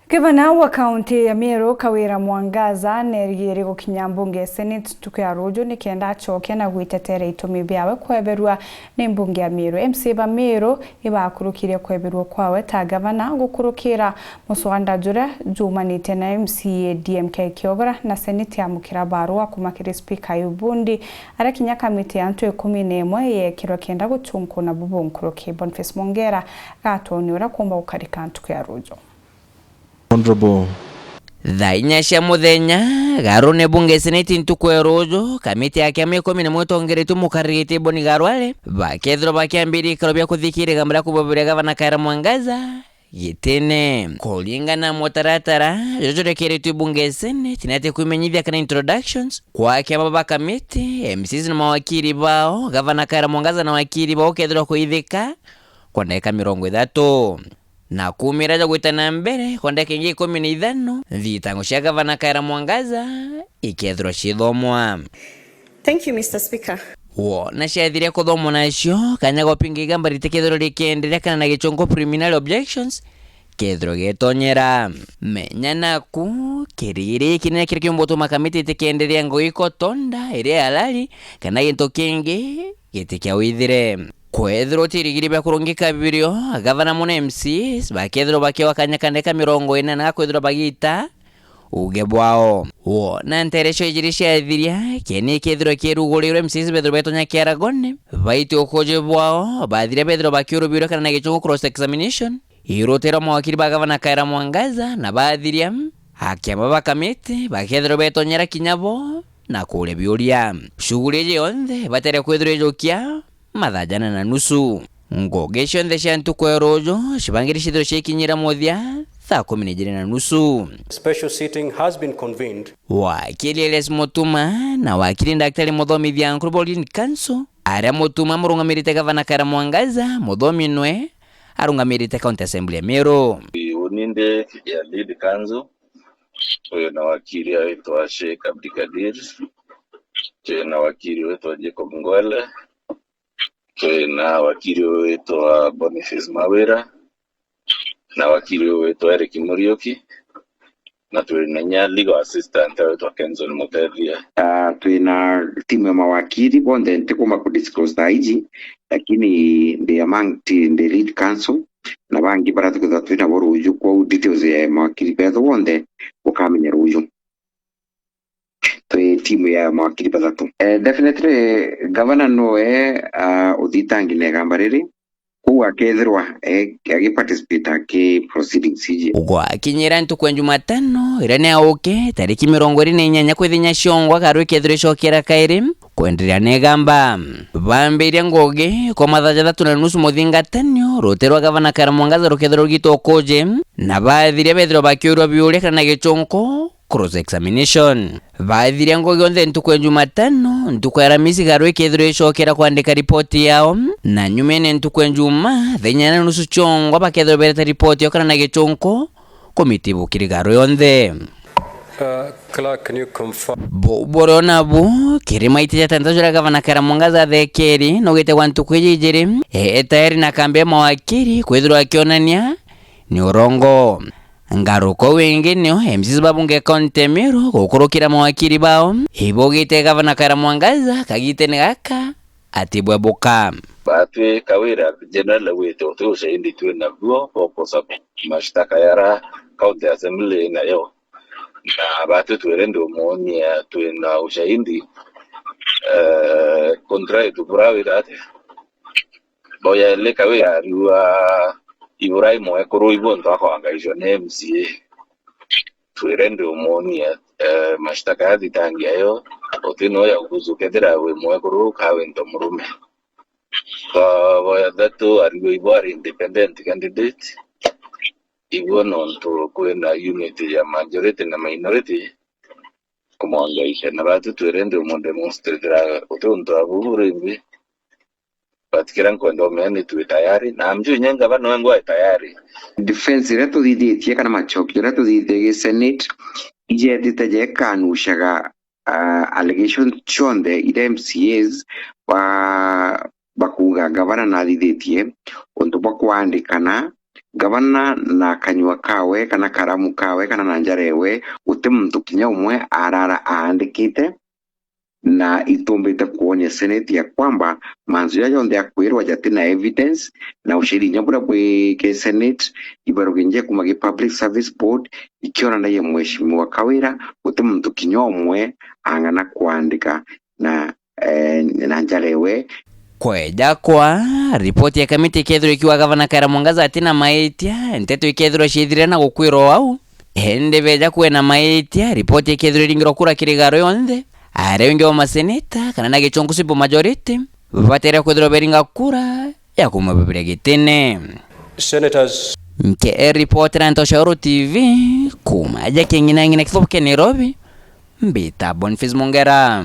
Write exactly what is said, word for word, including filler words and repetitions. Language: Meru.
Gavana wa kaunti ya Meru, Kawira Mwangaza, nerigiri gukinya mbunge ya Senate ntuku ya ruju nikenda acokia na gwitetera itumi biawe kweberua ni mbunge ya Meru. M C A ba Meru ibakurukire kweberua kwawe ta gavana gukurukira muswanda juria jumanite na M C A D M K Kiogora na Senate yamukira barua kuma kiri Speaker Ayub Bundi, aria kinya kamiti ya antu ikumi na imwe yekirwe kenda guchunkuna bubu nkuruki. Boniface Mongera gatwoni uria kumba gukarika ntuku ya ruju. Honorable. Thaa inya cia muthenya, Garune bunge Senate ntuku ya ruju, kamiti ya kiama ikumi na imwe itongeretue mukariri Tiboni Garwale, bakethirwa bakiambiria ikaro bia kuthikira igamba ria kuboberia gavana Kawira Mwangaza gitine. Kuringana na mutaratara jujurekeretue bunge Senate, ni ati kwimenyithia kana introductions kwa kiama ba kamiti, M Cs na mawakiri bao, gavana Kawira Mwangaza na wakiri bao ukethirwa kuithika kwa ndagika mirongo ithatu. Na kuumira ja gwita na mbere, kwa ndagika ingi ikumi na ithano, thitango cia gavana Kawira Mwangaza ikethirwa ciithomwa. Thank you, Mister Speaker. Wona ciathire kuthomwa nacio, kanya gopinga igamba ritikethirwa rikienderea kana na gichunku preliminary objections kethirwa getonyera. Menya naku, kirigiri giki ni kiria kiumba gutuma kamiti itikienderea ngugi ikotonda iria halali kana gintu kingi gitikiawithire. Kwethirwa utirigiri bia kurungika birio, gavana muna M C As bakethirwa bakioa kanya ka ndagika mirongo ina na kwithirwa bagiita uuge bwao. Wona nterecio ijiri ciathiria, kieni kethirwa kierugurirwe, M C As bethirwa betonya kiaragone, baite ukuji bwao, bathiria bethirwa bakiurubiurwa kana na gichungu cross examination, irutirwa mawakiri ba gavana Kawira Mwangaza na bathiria, akiama ba kamiti bakethirwa betonyera kinya bo na kuuria biuria. Shughuli iji yonthe ibatere kwithirwa ijukia mathaa jana na nusu. Ngugi cionthe cia ntuku ya ruju cibangiri cithirwe cikinyira muthia thaa kumi na ijiri na nusu. Special sitting has been convened. Wakili Elias Mutuma na wakili Daktari Muthomi Thiankuru ba Ulinzi Council, aria Mutuma murungamirite gavana Kawira Mwangaza, Muthomi nwe arungamirite County Assembly ya Meru. Uni ndi ya lead counsel, twina wakili witwa Sheikh Abdikadir, twina wakili witwa Jacob Ngwele, twina wakili witwa Boniface Mawira, na wakili witwa Eric Muriuki, na twina inya legal assistant witwa Kenson Mutethia. Ah, twina timu ya mawakili bonthe, ntikuma ku disclose thaa iji, lakini ndi among ti-, ndi lead counsel, na bangi baria tukwithirwa twinabo ruju, kwou details ya mawakili bethu bonthe bukamenya ruju. Twi timu ya mawakili bathatu. Eh, definitely, gavana noe, ah, uthitangi na igamba riri, kwou akethirwa, eh, agi participate aki proceedings iji. Gwakinyira ntuku ya Jumatano, iria ni yauke, tariki mirongo iri na inyanya kwithinya ciongwa, garu ikethirwa icokera kairi kwenderea na igamba. Bambiria ngugi kwa mathaa jathatu na nusu muthingatanio, ruti rwa gavana Kawira Mwangaza rukethirwa rugitwa ukuji, na bathiria bethirwa bakiurwa biuria kana na gichunku, cross examination. Bathiria ngugi yonthe ntuku ya Jumatano, ntuku ya Aramisi garu ikethirwa icokera kwandika ripoti yao, na nyumene ntuku ya Juma, thaa inya na nusu ciongwa bakethirwa bereta ripoti yao kana na gichunku, komiti bukiri garu yonthe. Uh, clerk, can you confirm? Bu-, burio nabu, kiri maiti jatantatu juria gavana Kawira Mwangaza athekeri, nugite gwa ntuku iji ijiri, e, e tayari na kambi ya mawakili kwithirwa akionania ni urongo. Ngaruko wingi nio M Cs ba bunge kaunti ya Meru gukurukira mawakili bao, ibugite gavana Kawira Mwangaza kagitene gaka atibwe buka. Batwi Kawira generally wite uti ushahidi twina buo bwa kusaba mashtaka yara county assembly nayo. Na batwi twire ndi umuonia twina ushahidi, eh, contrary to buria wira ati Boya eleka we ariua Ibrahim wekuru ibo ntu akwangaicwa ni M C A. Twire ndi umuonia, eh, mashtaka ya thitangi ayo, uti no ya kuzu kethira wi mwekuru ka wi nto murume. Kwa boya thatu ariua ibo ari independent candidate. Ibo nontu kwina unity ya majority na minority kumwangaisha. Na batu twire ndi umu demonstrate ra uti untu abu burimbi. But kira nkwenda umenya ni twi tayari, na amju inya ngavana we ngwae tayari. Defense iria tuthithitie kana machoki jaria tuthithitie gi Senate, ijetite jekanushaga, ah, allegation cionthe iria M C As ba-, bakuuga ngavana nathithitie untu bwa kwandikana Gavana na kanyua kawe, kana karamu kawe, kana na njara ewe, guti muntu kinya umwe arara aandikite, na itumbite kwonia Senate ya kwamba mantu jaja jonthe akwirwa jati na evidence, na ushahidi inya buria bwi ki Senate, ibarugi nje kuma ki Public Service Board, ikionanagia Mheshimiwa Kawira guti muntu kinya umwe ang'ana kwandika na, eh, na njara ewe. Kweja kwa ripoti ya kamiti ikethirwa ikiuga Gavana Kawira Mwangaza ati na maitia, nteto ikethirwa ciithire na gukwirwa au. Indi beja kwina maitia, ripoti ikethirwa iringirwa kura kirigaro yonthe, aria wingi wa maseneta, kana na gichunku simple majority, babatere kwithirwa beringa kura ya kumubibira gitine. Senators. Nke ripoti na Ntoshauru T V, kuma aja king'inang'ina kithobo kia Nairobi, mbita Boniface Mongera.